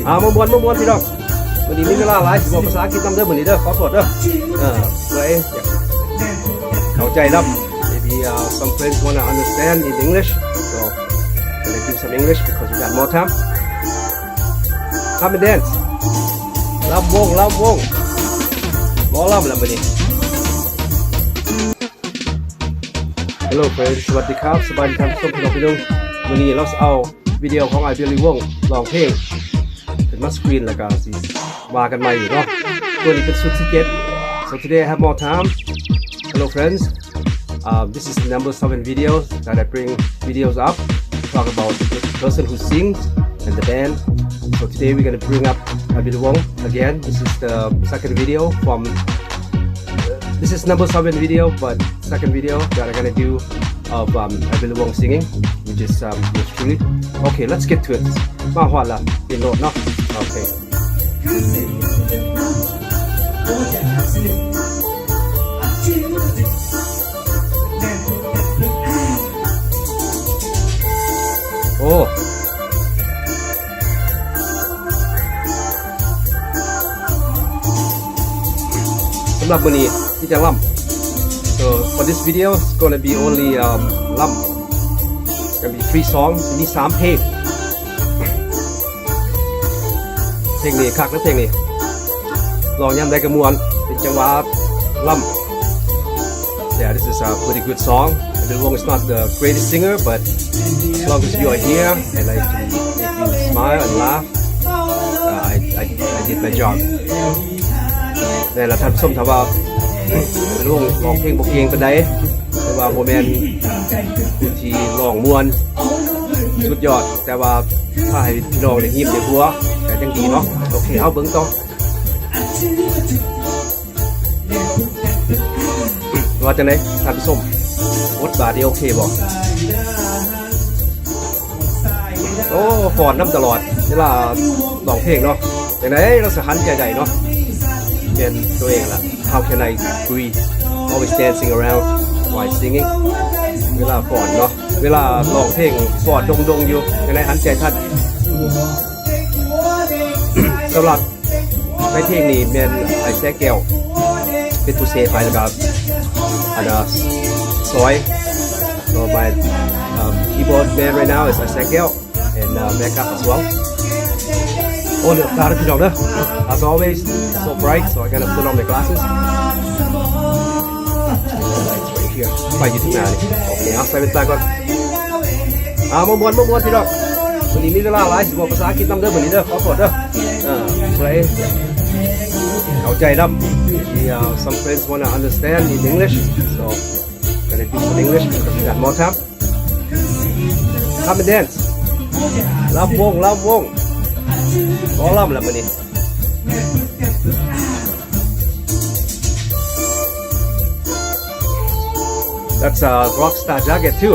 ອ່າ ມາມ່ວນ ມາມ່ວນພີ່ນ້ອງ ມື້ນີ້ມີເວລາຫຼາຍ ຊິເວົ້າພາສາອັງກິດນຳເດີມື້ນີ້ເດີ ຂໍໂທດເດີ ເອີ ຜູ້ໃດຢາກເຂົ້າໃຈນຳ maybe uh, some friends wanna understand in English, so gonna do some English because we got more time. Come and dance. ລຳວົງ ລຳວົງ ໝໍລຳລະມື້ນີ້. Hello friends ສະຫວັດດີຄັບ ສະບາຍດີທ່ານຜູ້ຊົມພີ່ນ້ອງ ມື້ນີ້ລາວຊິເອົາວິດີໂອຂອງອ້າຍບິລລີວົງ ຮ້ອງເພງ ຂຶ້ນມາສະກຣີນ ແລ້ວກໍຊິວ່າກັນໃໝ່ອີກເນາະ. ຕົວນີ້ເປັນຊຸດທີເຈັດ so today I have more time. Hello friends, um, this is the number seven video that I bring videos up, talk about the person who sings and the band. So today we're gonna bring up ອ້າຍບິລລີວົງ again. This is the second video from, uh, this is number seven video, but second video that I'm gonna do of, um, ອ້າຍບິລລີວົງ singing, which is, um, yours truly. Okay, let's get to it. ມາຮອດລະ ເປັນໂລດເນາະ ໂອເຄ. ໂອ້ ສຳລັບມື້ນີ້ມີແຕ່ລຳ so for this video it's gonna be only, um, ລຳ gonna be three songs ມີສາມເພງ. ເພງນີ້ຄັກເດີ ເພງນີ້ ຮ້ອງຍາມໃດກໍມ່ວນ ເປັນຈັງຫວະລຳ. Yeah, this is a pretty good song. ອ້າຍບິລລີວົງ is not the greatest singer, but as long as you are here and I can make you smile and laugh, uh, I, I, I did my job. ແມ່ນລະທ່ານຜູ້ຊົມ ຖ້າວ່າລຸງຮ້ອງເພງບໍ່ເກັ່ງປານໃດ ຫຼືວ່າບໍ່ແມ່ນຜູ້ທີ່ຮ້ອງມ່ວນສຸດຍອດ ແຕ່ວ່າຖ້າໃຫ້ພີ່ນ້ອງໄດ້ຍິ້ມໄດ້ຫົວກໍຍັງດີເນາະ. ໂອເຄ ເຮົາເບິ່ງຕໍ່ ວ່າຈັ່ງໃດທ່ານຜູ້ຊົມ ບົດບາດນີ້ໂອເຄບໍ່? ໂອ້ ຟ້ອນນຳຕະຫຼອດເວລາຮ້ອງເພງເນາະ. ຈັ່ງໃດລາວສະຫັນໃຈໄດ້ເນາະ ແມ່ນຕົວເອງລະ. How can I agree? Always dancing around while singing. ເວລາຟ້ອນເນາະ ເວລາຮ້ອງເພງຟ້ອນດົງໆຢູ່ ຈັ່ງໃດຫັນໃຈທັນ. ສຳລັບ ໃນເພງນີ້ແມ່ນອ້າຍແສງແກ້ວເປັນຜູ້ເສດໄປ ແລ້ວກໍອັນນາ ຊອຍ so my, um, keyboard man right now is ອ້າຍແສງແກ້ວ and, uh, backup as well. ໂອ້ ເຫຼືອກຕາເດີພີ່ນ້ອງເດີ as always so bright, so I gotta put on my glasses. Right here. ໄປຢູ່ທາງໜ້ານີ້ ໂອເຄ ເອົາໃສ່ແວ່ນຕາກ່ອນ. ອ່າ ມາມ່ວນ ມາມ່ວນພີ່ນ້ອງ ມື້ນີ້ມີເວລາຫຼາຍ ຊິເວົ້າພາສາອັງກິດນຳເດີມື້ນີ້ເດີ ຂໍໂທດເດີ ເອີ ຜູ້ໃດເຂົ້າໃຈນຳ maybe, uh, some friends wanna understand in English, so gonna do some English because we got more time. Come and dance. ລຳວົງ ລຳວົງ ຂໍລຳລະມື້ນີ້. That's a rock star jacket too.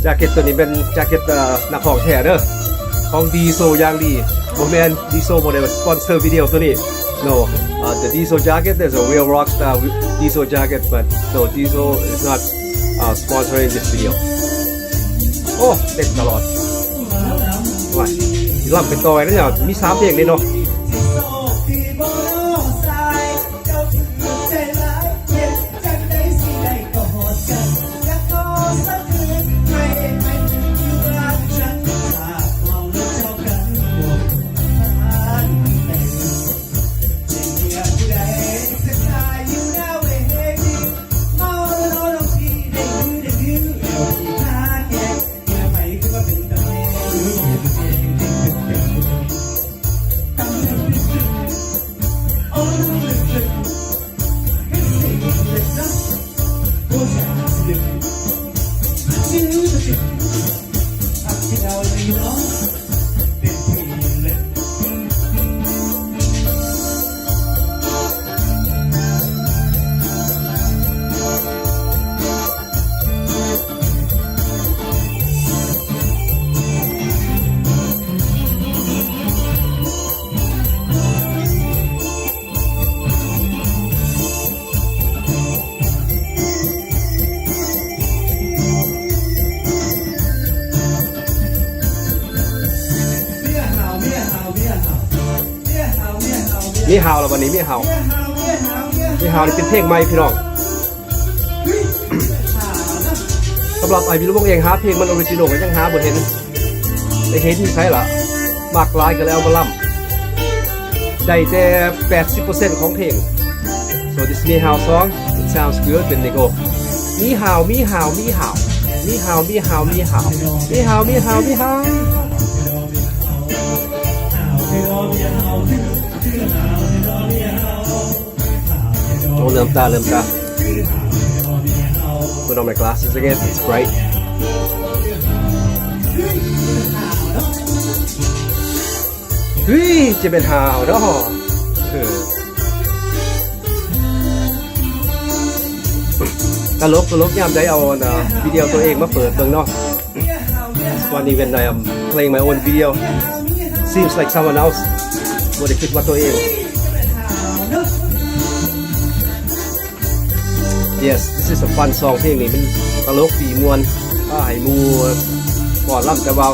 ແຈັກເກັດໂຕນີ້ແມ່ນແຈັກເກັດ ເອີ ນັກຮ້ອງແທ້ເດີ ຂອງດີໂຊຢ່າງດີ ບໍ່ແມ່ນ ດີໂຊບໍ່ໄດ້ສະປອນເຊີວິດີໂອໂຕນີ້ no. Uh, the Diesel jacket is a real rock star Diesel jacket, but no, Diesel is not, uh, sponsoring this video. ໂອ້ ເຕັ້ນຕະຫຼອດ. ວ່າຊິລຳໄປຕໍ່ໄດ້ເນາະ ມີສາມເພງເດ້ເນາະ. ກຳ ມີຫາວແລ້ວບັດນີ້ ມີຫາວ ມີຫາວນີ້ເປັນເພງໃໝ່ພີ່ນ້ອງ. ສຳລັບອ້າຍວິລະວົງເອງ ຫາເພງມັນອອຣິຈິນອລກໍຍັງຫາບໍ່ເຫັນ ໄດ້ເຫັນຢູ່ໃສລະ? ມັກຫຼາຍກໍເລີຍເອົາມາລຳ ໄດ້ແຕ່ແປດສິບເປີເຊັນຂອງເພງ. So this ມີຫາວ song, it sounds good. ເປັນເດັກໂອ ມີຫາວ ມີຫາວ ມີຫາວ ມີຫາວ ມີຫາວ ມີຫາວ ມີຫາວ ມີຫາວ ມີຫາວ. ໂອ້ ເຫຼື້ອມຕາ ເຫຼື້ອມຕາ. Put on my glasses again, it's bright. ເຮີ້ຍ ຈະແມ່ນຫາວເນາະ. ເອີ ຕະຫຼົກ ຕະຫຼົກ ຍາມໃດເອົາ ອັນ ວິດີໂອຕົວເອງມາເປີດເບິ່ງເນາະ. Funny when I am playing my own video. Seems like someone else ບໍ່ໄດ້ຄິດວ່າຕົວເອງ. Yes, this is a fun song. ເພງນີ້ມັນຕະຫຼົກດີ ມ່ວນ ພາໃຫ້ໝູ່ຟ້ອນລຳ ແຕ່ວ່າ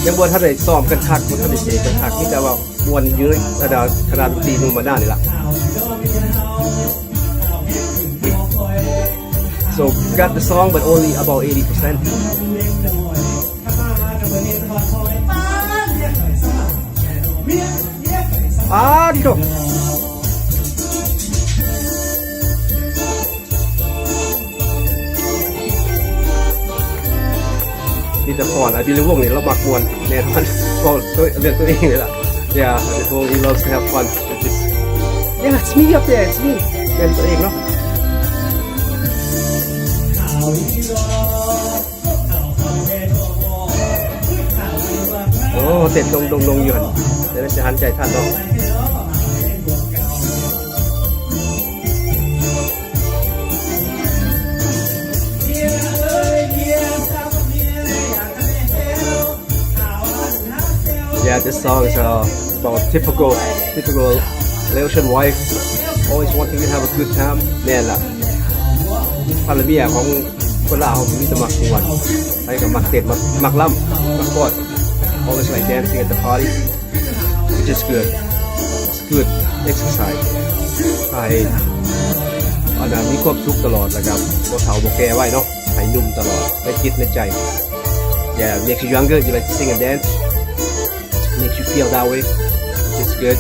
ຍັງບໍ່ທັນໄດ້ຊ້ອມກັນຄັກ ບໍ່ທັນໄດ້ເສກກັນຄັກ ມີແຕ່ວ່າ ມ່ວນຢູ່ໃນຂະນະ ຄະນະດົນຕີໜຸ່ມມານານີ້ລະ. So got the song but only about eighty percent. ອາ ດີໂດ. ມີແຕ່ຟ້ອນ ອາ ວິລະວົງນີ້ລາວມັກມ່ວນແນ່ນອນ ເວົ້າເລື່ອງຕົວເອງນີ້ລະ. Yeah, ວິລະວົງ he loves to have fun with this. Yeah, it's me up there, it's me. ແມ່ນຕົວເອງເນາະ. ໂອ້ ເຕັ້ນດົງໆໆຢູ່ຫັ້ນ ແຕ່ວ່າຊິຫັນໃຈທັນບໍ່? Yeah, this song is, uh, about typical, typical Laotian wife, always wanting to have a good time. ແມ່ນລະ ພັນລະເມຍຂອງຄົນລາວເຮົາມີແຕ່ມັກມ່ວນ ໃຜກໍມັກເຕັ້ນ ມັກ ມັກລຳ ມັກຟ້ອນ. Always like dancing at the party, which is good. It's good exercise. ໃຫ້ ອັນ ມີຄວາມສຸກຕະຫຼອດ ແລ້ວກໍບໍ່ເຖົ້າບໍ່ແກ່ໄວເນາະ ໃຫ້ໜຸ່ມຕະຫຼອດ ໃນຈິດໃນໃຈ. Yeah, makes you younger, you like to sing and dance, makes you feel that way, which is good.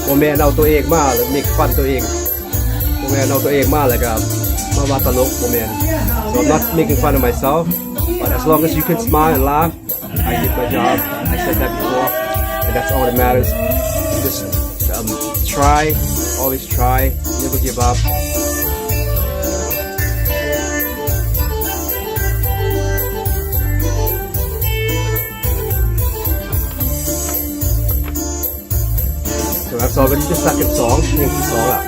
ບໍ່ແມ່ນເອົາຕົວເອງມາ ແລ້ວ make fun ຕົວເອງ. ບໍ່ແມ່ນເອົາຕົວເອງມາ ແລ້ວກໍມາວ່າຕະຫຼົກ ບໍ່ແມ່ນ. So I'm not making fun of myself, but as long as you can smile and laugh, I did my job. I said that before, and that's all that matters. Just, um, try, always try, never give up. So that's already the second song, ເພງທີສອງລະ.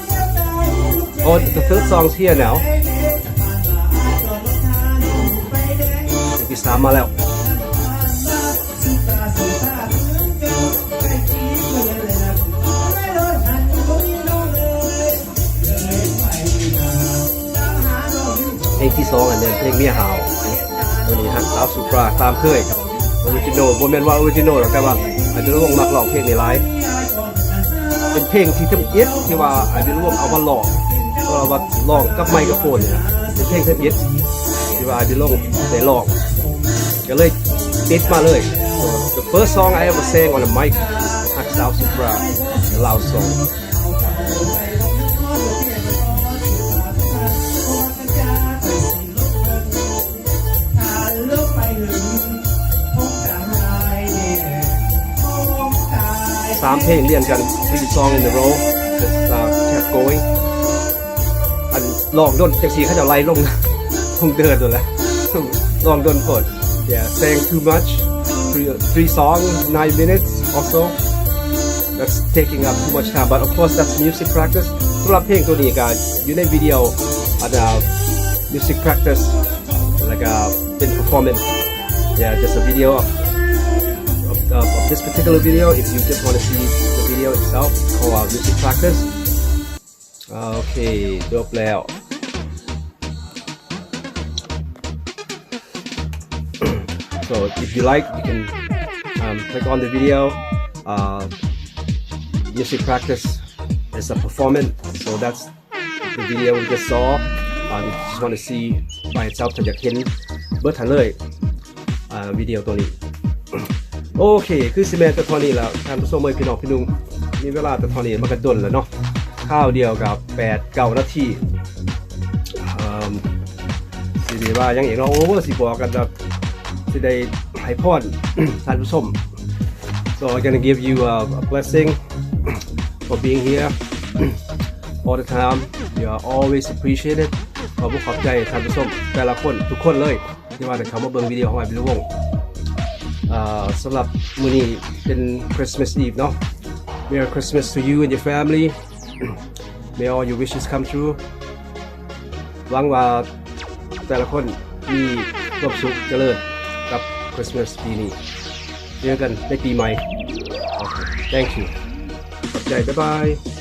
Oh, the third song's here now. ເພງທີສາມມາແລ້ວ. ເພງທີສອງ ອັນແມ່ນເພງເມຍຫາວ. ໂຕນີ້ຮັກສາວສຸປາຕາມເຄີຍ. ອໍຣິຈິນອລ ບໍ່ແມ່ນວ່າອໍຣິຈິນອລດອກ ແຕ່ວ່າອ້າຍວິລະວົງມັກຮ້ອງເພງນີ້ຫຼາຍ. ເປັນເພງທີທຳອິດທີ່ວ່າອ້າຍວິລະວົງເອົາມາຮ້ອງ ເອົາມາຮ້ອງກັບໄມໂຄຣໂຟນນີ້ນະ. ເປັນເພງທຳອິດທີ່ວ່າອ້າຍວິລະວົງໄດ້ຮ້ອງ ກໍເລີຍຕິດມາເລີຍ. So the first song I ever sang on a mic, ຮັກສາວສຸປາ ລາວຊອງ. ສາມເພງລຽນກັນ three song in a row, just, uh, kept going. ອັນ ລອງດົນຈັ່ງຊີ້ ເຂົາເຈົ້າໄລ່ລົງ ລົງເດີ່ນໂດນລະ ລອງດົນໂພດ. Yeah, saying too much. Three, three songs, nine minutes or so. That's taking up too much time, but of course that's music practice. ສຳລັບເພງໂຕນີ້ກໍຢູ່ໃນວິດີໂອ ອັນ music practice ແລ້ວກໍເປັນ performance. Yeah, just a video of, of, of, of this particular video. If you just wanna see the video itself, call out music practice. ໂອເຄ ຈົບແລ້ວ. So if you like, you can, um, click on the video. Uh, music practice is a performance. So that's the video we just saw. Um, if you just want to see by itself, ຖ້າຢາກເຫັນເບິດຫັ້ນເລີຍ ອ່າ ວິດີໂອໂຕນີ້. ໂອເຄ ຄືຊິແມ່ນແຕ່ເທົ່ານີ້ລະ ທ່ານຜູ້ຊົມເອີຍ ພີ່ນ້ອງພີ່ນຸ່ງ ມີເວລາແຕ່ເທົ່ານີ້ມັນກະດົນລະເນາະ ຄາວດຽວກະແປດເກົ້ານາທີ. ເອີ່ມ ຊິໄດ້ວ່າຫຍັງອີກເນາະ ໂອ ຊິບອກກັນແບບ ຊິໄດ້ໃຫ້ພອນທ່ານຜູ້ຊົມ. So I'm gonna give you a, a blessing for being here all the time. You are always appreciated. ຂໍຂອບໃຈທ່ານຜູ້ຊົມແຕ່ລະຄົນ ທຸກຄົນເລີຍ ທີ່ວ່າໄດ້ເຂົ້າມາເບິ່ງວິດີໂອຂອງອ້າຍບິນລຸງວົງ. ເອີ່ ສຳລັບມື້ນີ້ເປັນ Christmas Eve ເນາະ. Merry Christmas to you and your family. May all your wishes come true. ຫວັງວ່າແຕ່ລະຄົນມີຄວາມສຸກຈະເລີນກັບ Christmas ປີນີ້. ເຈີກັນໃນປີໃໝ່. Thank you. ຂອບໃຈ. ບາຍບາຍ.